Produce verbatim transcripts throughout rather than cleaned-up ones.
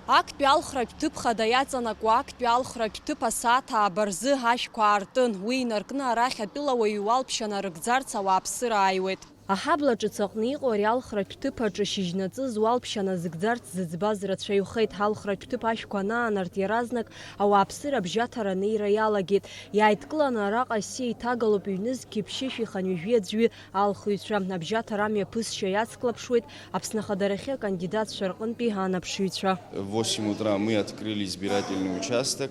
Актәи алхратә ҭыԥ хада иаҵанакуа актәи алхратә ҭыԥ асааҭ ааба рзы ашәқәа аартын. Уи инаркны арахь атәылауаҩ иуалԥшьа нарыгӡарц ауааԥсыра ааиуеит. Аҳабла ҿыц аҟны иҟоу ари алхратә ҭыԥ аҿы шьыжьнаҵы зуалԥшьа назыгӡарц зыӡбаз рацәаҩхеит. Алхратә ҭыԥ ашәқәа анаанарт иаразнак ауааԥсыра абжьаҭара анеира иалагеит. Иааидкыланы араҟа асиа иҭагалоуп ҩнызқьи ԥшьышәи хынҩажәи аӡәы алхыҩцәа. Абжьаҭара амҩаԥысшьа иацклаԥшуеит Аԥсны ахадарахьы акандидатцәа рҟынтәи анаԥшыҩцәа. В восемь утра мы открыли избирательный участок.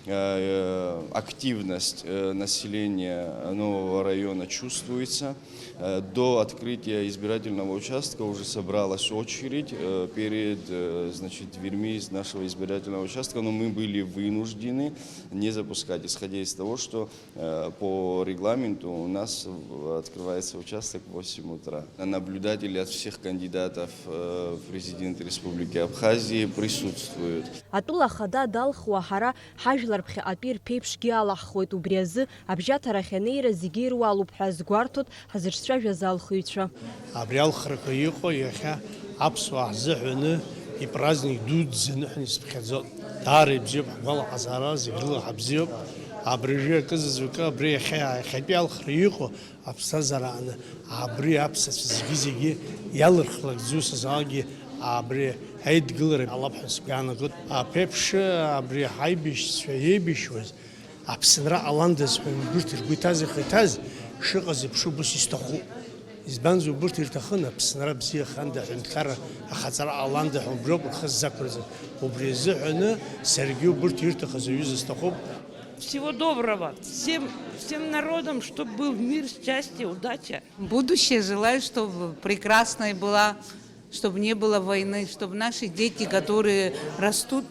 Э, активность, э, населения нового района чувствуется. Э, до открытия избирательного участка уже собралась очередь, э, перед, э, значит, дверьми из нашего избирательного участка, но мы были вынуждены не запускать, исходя из того, что, э, по регламенту у нас в-, открывается участок в восемь утра. Наблюдатели от всех кандидатов, э, в президенты Республики Абхазии присутствуют. Атәыла ахада далхуа ҳара ҳажәлар ԥхьаҟатәи рԥеиԥшгьы алаҳхуеит. Убри азы абжьаҭарахь анеира зегьы ируалуп ҳәа азгәарҭоит ҳазыҿцәажәаз алхыҩцәа. Абри алхрақәа иҟоу иахьа аԥсуаа ҳзыҳәаны ипраздник дуӡӡаны ҳәа исыԥхьаӡоит. Даара ибзиоуп, ҳгәалаҟазаара зегь рыла ҳабзиоуп. Абыржәы акы зазукы абри иахьа, иахьатәи алхра иҟоу аԥсҭазаара ааны абри аԥсацәа зегьы-зегьы иалырхлак зусазаалакгьы абри аидгылара алап ҳәа сгәы иаанагоит. Аԥеиԥш абри ҳаибашьцәа еибашьуаз Аԥсынра ҟаландаз ҳәа убырҭ ргәы иҭаз, ихы иҭаз шыҟаз еиԥш убас исҭахуп. Избанзар, убырҭ ирҭахын Аԥсынра бзиаханда, аҳәынҭқарра ахаҵара ҟаланда ҳәа убриоуп рхы ззақәырҵаз. Убри азыҳәаны саргьы убырҭ ирҭахыз аҩыза сҭахуп. Всего доброго всем, всем народам, чтобы был мир, счастье, удача. Будущее желаю, чтобы прекрасной была, чтобы не было войны, чтобы наши дети, которые растут,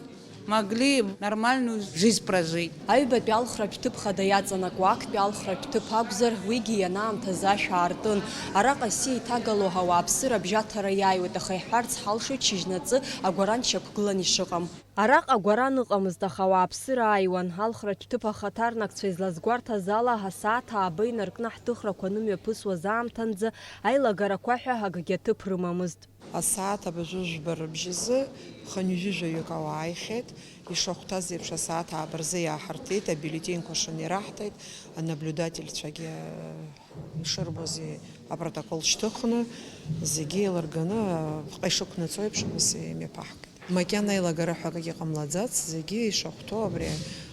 могли нормальную жизнь прожить. Аҩбатәи алхратә ҭыԥ хада иаҵанакуа актәи алхратә ҭыԥ акәзар, уигьы ианаамҭаз ашә аартын. Араҟа асиа иҭагало ауааԥсыра абжьаҭара иааиуеит, аха иҳәарц ҳалшоит шьыжьнаҵы агәаран шьақәгылан ишыҟам. Араҟа агәаран ыҟамызт, аха ауааԥсыра ааиуан. Алхратә ҭыԥ ахаҭарнакцәа излазгәарҭаз ала, асааҭ ааба инаркны ҳҭыхрақәа анымҩаԥысуаз аамҭанӡа аилагарақәа ҳәа акгьы аҭыԥ рымамызт. Асааҭ абаҩ жәба рыбжьазы хынҩажәи жәаҩык ауаа ааихьеит. Ишахәҭаз еиԥш, асааҭ ааба рзы иааҳарҭеит, абиуллетеньқәа шаны ираҳҭеит, анаблюдательцәагьы, э, ишырбоз, апротокол шьҭыхны, зегьы еилырганы, э, ԥҟа ишықәнаҵо еиԥш, ус имҩаԥаҳгеит. Макьана аилагара ҳәа акгьы ҟамлаӡац, зегьы ишахәҭоу абри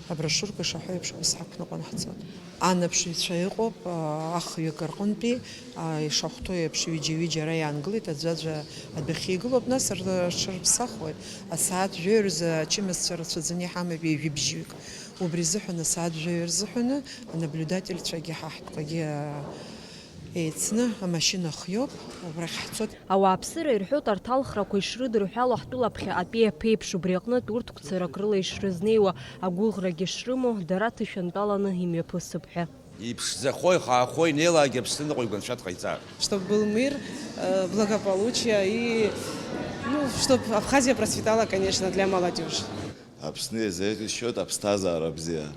аброшиурқәа ишаҳәо еиԥш, ус ҳақәныҟәан ҳцоит. Анаԥшыҩцәа ыҟоуп, а, ахҩык рҟынтәи, а, ишахәҭоу еиԥш, ҩыџьа-ҩыџьа ара иаангылеит, аӡәаӡәа адәахьы игылоуп, нас р-, рҽырԥсахуеит. Асааҭ жәаҩа рзы ачымазцәа рацәаӡаны иҳамоуп ҩажәи бжьҩык. Убри азыҳәан асааҭ жәаҩа рзыҳәаны анаблюдательцәагьы ҳаҳҭқәагьы, а, еицны амашьына хиоуп, убрахь ҳцоит. Ауааԥсыра ирҳәоит арҭ алхрақәа ишрыдырҳәало ҳтәыла ԥхьаҟатәи аԥеиԥш, убри аҟнытә урҭ гәцарак рыла ишрызнеиуа, агәыӷрагьы шрымоу, дара ҭышәынтәаланы имҩаԥысып ҳәа. Иԥшӡахо, ихаахо инеилаагьы Аԥсны ныҟәигәа анцәа дҟаиҵа. Чтоб был мир, э, благополучие и, ну, чтоб Абхазия процветала, конечно, для молодёжи. Аԥсны иазеиӷьасшьоит аԥсҭазаара бзиа.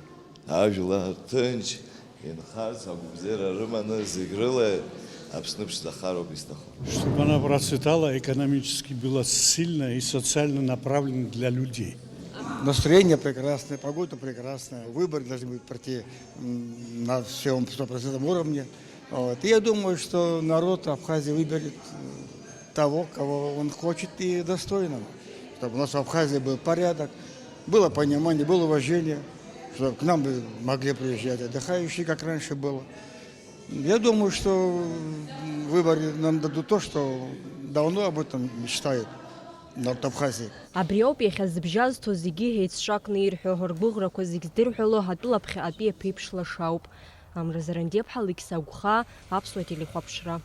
Ажәлар ҭынч инхарц агәабзиара рыманы зегь рыла Аԥсны ԥшӡахароуп исҭаху. Чтобы она процветала, экономически была сильная и социально направленная для людей. Настроение прекрасное, погода прекрасная, выборы должны быть пройти, м, на всем стопроцентном уровне. Вот. И я думаю, что народ Абхазии выберет, э, того, кого он хочет и достойного. Чтобы у нас в Абхазии был порядок, было понимание, было уважение, чтобы к нам бы могли приезжать отдыхающие, как раньше было. Я думаю, что, м, выборы нам дадут то, что давно об этом мечтает народ Абхазии. Абри ауп иахьа зыбжьазҭо зегьы еицҿакны ирҳәо, ргәыӷрақәа зегь здырҳәало атәыла ԥхьаҟатәи аԥеиԥш лашауп. Амра Зарандиаԥҳа, Алықьса Агәхаа, Аԥсуа телехәаԥшра.